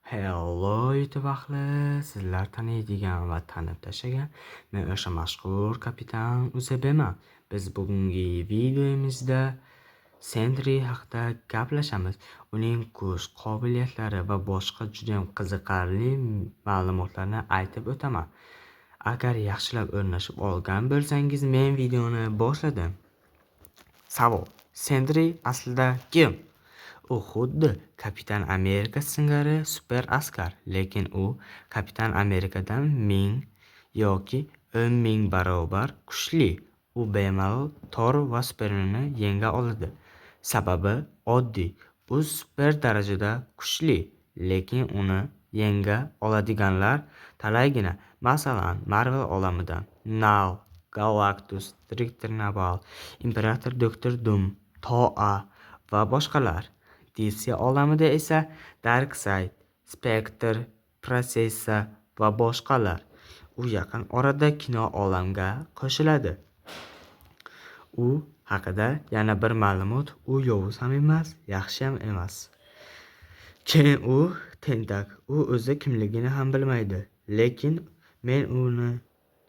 Hello, YouTube ahli, sizlar taniydigan va tanib tashlagan men o'sha mashhur kapitan UZBman. Biz bugungi videomizda Sentry haqida gaplashamiz. Uning kuch qobiliyatlari va boshqa juda ham qiziqarli ma'lumotlarni aytib o'taman. Agar yaxshilab o'rnashib olgan bo'lsangiz, men videoni boshladim. Savol: Sentry aslida kim? U xuddi Kapitan Amerika singari super askar, lekin u Kapitan Amerikadan 1000 yoki 10 000 barobar kuchli. U bemalol Tor va Supermanni yenga oladi. Sababi oddiy: u super darajada kuchli, lekin uni yenga oladiganlar talaygina. Masalan, Marvel olamidan Nal, Galactus, Direktor Nabal, Imperator Doktor Doom, Toa va boshqalar. DC olamida esa Darkseid, Spectre, Prinsessa va boshqalar. U yaqin orada kino olamga qo'shiladi. U haqida yana bir ma'lumot: u yovuz ham emas, yaxshi ham emas. Keyin u tentak, u o'zi kimligini ham bilmaydi. Lekin men uni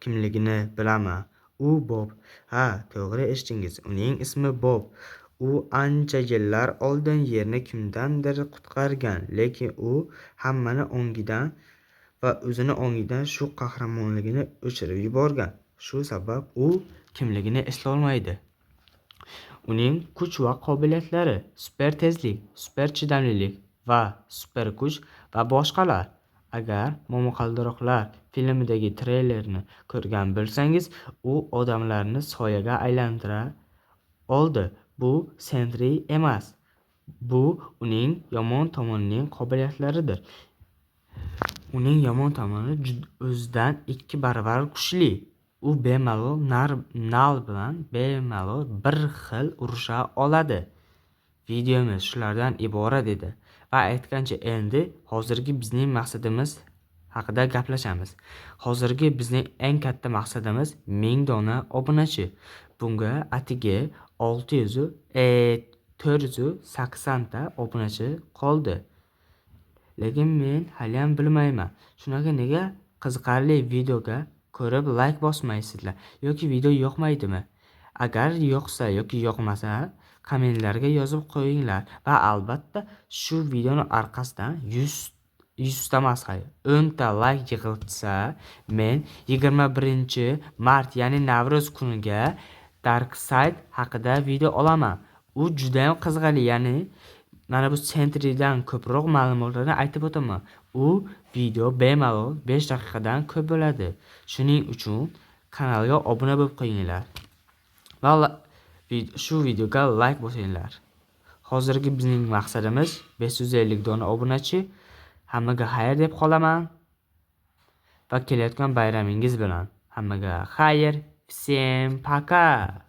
kimligini bilaman. U Bob. Ha, to'g'ri eshitdingiz. Uning ismi Bob. U ancha yillar oldin Yerni kimdandir qutqargan, lekin u hammani ongidan va o'zini ongidan shu qahramonligini o'chirib yuborgan. Shu sabab u kimligini eslolmaydi. Uning kuch va qobiliyatlari: super tezlik, super chidamlilik va super kuch va boshqalar. Agar Momaqaldiroqlar filmidagi treylerni ko'rgan bo'lsangiz, u odamlarni soyaga aylantira oldi. Bu Sentry emas. Bu uning yomon tomonining qobiliyatlaridir. Uning yomon tomoni o'zidan 2 baravar kuchli. U bemalol Nal bilan bemalol bir xil urusha oladi. Videomiz shulardan iborat edi. Va aytgancha, endi hozirgi bizning maqsadimiz haqida gaplashamiz. Hozirgi bizning eng katta maqsadimiz 1000 dona obunachi. Bunga atigi olti yuzu, 480 ta obunachi qoldi. Lekin men haliyam bilmayman. Shunaqa nega qiziqarli videoga ko'rib like bosmaysizlar yoki video yoqmaydimi? Agar yoqsa yoki yoqmasa, kommentlarga yozib qo'yinglar va albatta shu videoni orqasidan 100 ta emas, xayr, 10 ta like yig'ilsa, men 21-mart, ya'ni Navro'z kuniga Darkseid haqida video olaman. U juda ham qiziqarli, ya'ni mana bu Sentrydan ko'proq ma'lumotlarni aytib o'taman. U video bemalol 5 daqiqadan ko'p bo'ladi. Shuning uchun kanalga obuna bo'lib qo'yinglar va shu videoga like bosinglar. Hozirgi bizning maqsadimiz 550 dona obunachi. Hammaga xayr deb qolaman. Va kelayotgan bayramingiz bilan. Hammaga xayr. Всем пока.